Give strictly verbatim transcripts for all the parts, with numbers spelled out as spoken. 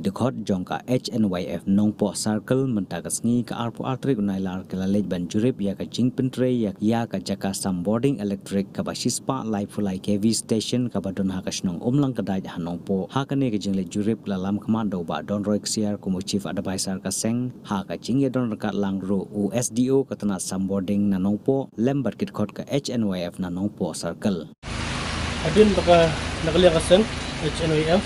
dkhot jong ka H N Y F Nongpoh Circle mynta ka sngi ka arphew ar tarik u Nailar ki la leit ban jurip ïa ka jingpyntrei ïa, ïa ka jaka sam bording elektrik kaba shispah laiphew lai K V station kaba don ha ka shnong Umlang Kdait ha Nongpoh. Ha kane ka jingleit jurip la lam khmat da u Bah Donroy Ksiar kum u Chief Advisor ka seng, ha ka jingïadon ryngkat lang ruh u S D O ka tnat sam bording na Nongpoh lem bad ki dkhot ka H N Y F na Nongpoh Circle. Hadien ba ka, na ka liang ka seng H N Y F,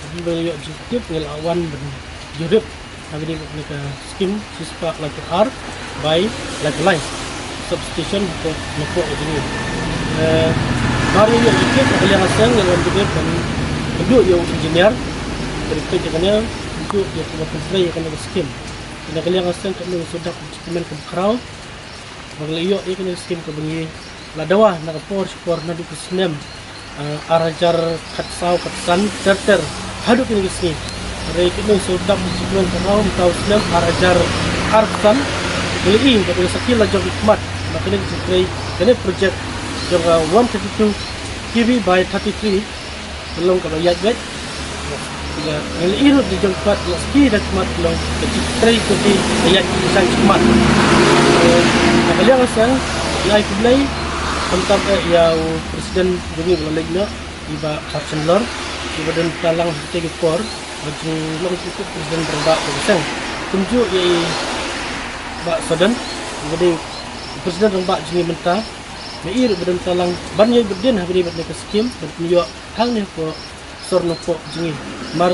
hadien ba ngi ïoh jingtip ngi la wan ban jurip ha kane ka skim shispah laiphew ar bai laiphew lai substation hapoh Nongpoh ka jong ngi. Eh, mar ngi ïoh jingtip na ka liang ka seng ngi la wan jurip ban kynduh ïa u engineer, ban peit ïa kane, kynduh ïa kaba pyntrei ïa kane ka skim. Na ka liang ka seng ka ngi sdang jingkmen kaba khraw ba ngi la ïoh ïa kane ka skim kaba ngi la dawa na ka por sha ka por naduh ka snem, eh, ar hajar khatsaw khatsan ter ter haduh kine ki sngi. Hynrei kine ki sdang jingkmen kaba khraw mynta u snem ar hajar arphew san, ngi la ïoh ba ngi la sakhi la jong ki khmat ba kane ka jingtrei kane ka project jong ka one thirty-two K V by thirty-three ka long kaba ïaid beit. Ngi la ïoh ruh da jong pat la sakhi da khmat ka long ka jingtrei ka jong ki ka ïaid beit da khmat. Na ka liang ka seng ngi ai khublei khamtam eh ïa u president jong ngi ba la leit noh, i Bah Harshan Lor, iba don bynta lang ha kito ki por ba jinglong jingkut president rangbah jong ka seng. Kumjuh ïa i Bah Soden, iba dei president rangbah jong ngi mynta, ba i ruh ba don bynta lang ban ïai bud dien ha kane bad kane ka skim ban pynïoh hangne hapoh sor Nongpoh jong ngi. Mar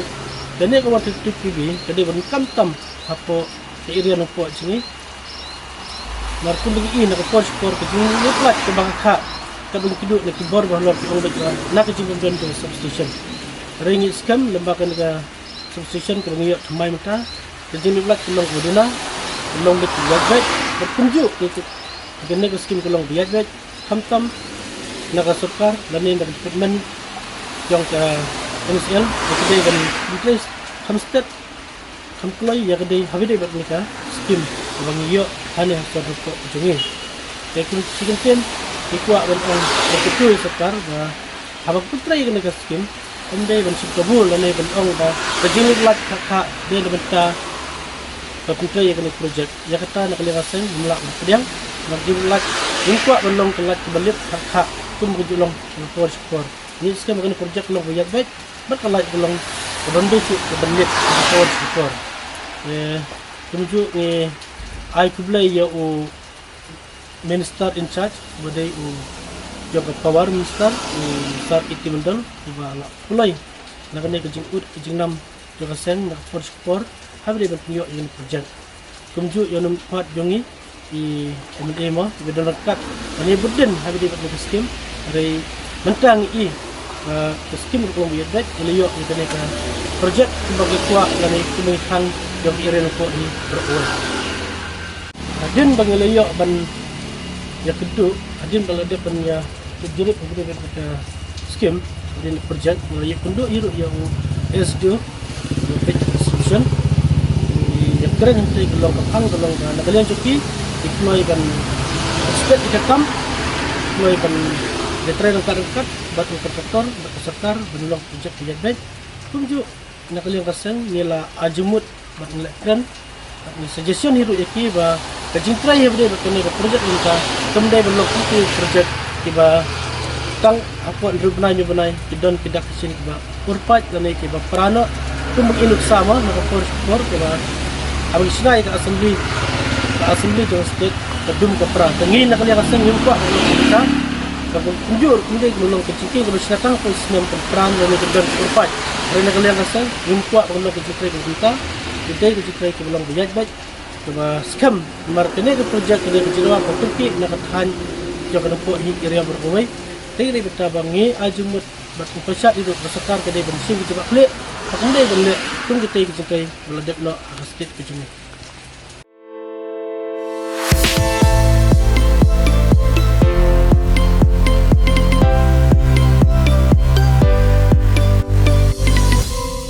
kane ka one thirty-two K V ka dei ban khamtam hapoh ka area Nongpoh jong ngi. Mar kumba ngi i na ka por sha ka por ka jinglip light kaba khah, kaba ngi kynduh na ki bor ba halor ki ong beit ba na ka jingbym don jong ka substation. Hynrei ngi skhem lem ba kane ka substation kaba ngi ïoh thymmai mynta, ka jinglip light ka long kaba duna, ka long beit kaba ïaid beit, bad kumjuh ïa ka, kane ka skim ka long ba ïaid beit. Khamtam na ka sorkar lane na ka department jong ka M C L, ïa ka dei ban pyntrei kham stet kham kloi ïa ka dei ha kaba ïadei bad kane ka skim kaba ngi ïoh hangne ha sor Nongpoh ka jong ngi. Te kum shi kyntien ngi kwah ban ong ïa ka sorkar ba haba pyntrei ïa kane ka skim, ym dei ban shim kabu lane ban ong ba ka jinglip light khah khah dei na bynta ba pyntrei ïa kane ka project. Ïa kata na ka liang ka seng ngim lah ban pdiang, namar ka jinglip light ngim kwah ban long ka light kaba lip khah khah kum ka ju long ha ka por sha ka por. Ngi skhem ba kane ka project ka long ba ïaid beit bad ka light ka long ka ban beit shuh ka ban lip ha ka por sha ka por. Eh, kumjuh ngi ai khublei ïa u Minister in charge, uba dei u jong ka Power Minister, u Sir A T Mondal, uba la pynlong na kane ka jingud ka jingnam jong ka seng na ka por sha ka por ha kaba ïadei ban pynïoh ïa kane ka project. Kumjuh ïa u nongmihkhmat jong ngi, i M L A mo, iba don ryngkat ban ïai bud dien ha kaba ïadei bad kane ka skim. Hynrei mynta ngi i ba ka skim ka long ba ïaid beit, ngi la ïoh ïa kane ka project kumba ngi kwah lane kumba ngi khang jong ka area Nongpoh hi baroh kawei. Hadien ba ngi la ïoh ban ïakynduh, hadien ba la dep ban ïa jurip ha kane ka skim, ha kane ka project, ngi la ïakynduh hi ruh ïa u S D O, ïa u Page Distribution. Ngi ïakren hangtei ka long ka phang ka long ba na ka liang jong ki, ki kloi ban stet ïa ka kam, ki kloi ban ïatrei ryngkat ryngkat bad u kontraktor bad ka sorkar ban long project ba ïaid beit. Kumjuh na ka liang ka seng ngi la ai jingmut bad ngi la kren bad ngi suggestion hi ruh ïa ki ba ka jingtrei hi ba dei bad kane ka project mynta kam dei ban long kumta ki project kiba tang hapoh hynriew bnai hynñiew bnai ki don ki dak ki shin kiba urpait lane kiba pra noh. Kum ba ngi nuksa mo na ka por sha ka por kiba haba ngi shna ïa ka assembly, ka assembly jong ka state ka dum ka pra. Te ngi na ka liang ka seng ngim kwah ban long kumta. Ka kumjuh ruh kam dei ban long ka jingtrei kaba shna tang hapoh snem ka pra lane ka don ka urpait. Hynrei na ka liang ka seng ngim kwah ban long ka jingtrei kaba kumta. Ka dei ka jingtrei kaba long ba ïaid beit, kaba skhem, namar kane ka project ka dei ka jingrwai kaba kyrkieh na ka thaiñ jong ka Nongpoh hi area baroh kawei. Te ka dei kata ba ngi ai jingmut bad ngi pyrshah hi ruh ba sorkar ka dei ban shim ka jingbakhlieh, ba kam dei ban leh kum kitei ki jingtrei ba la dep noh ha ka state ka jong ngi.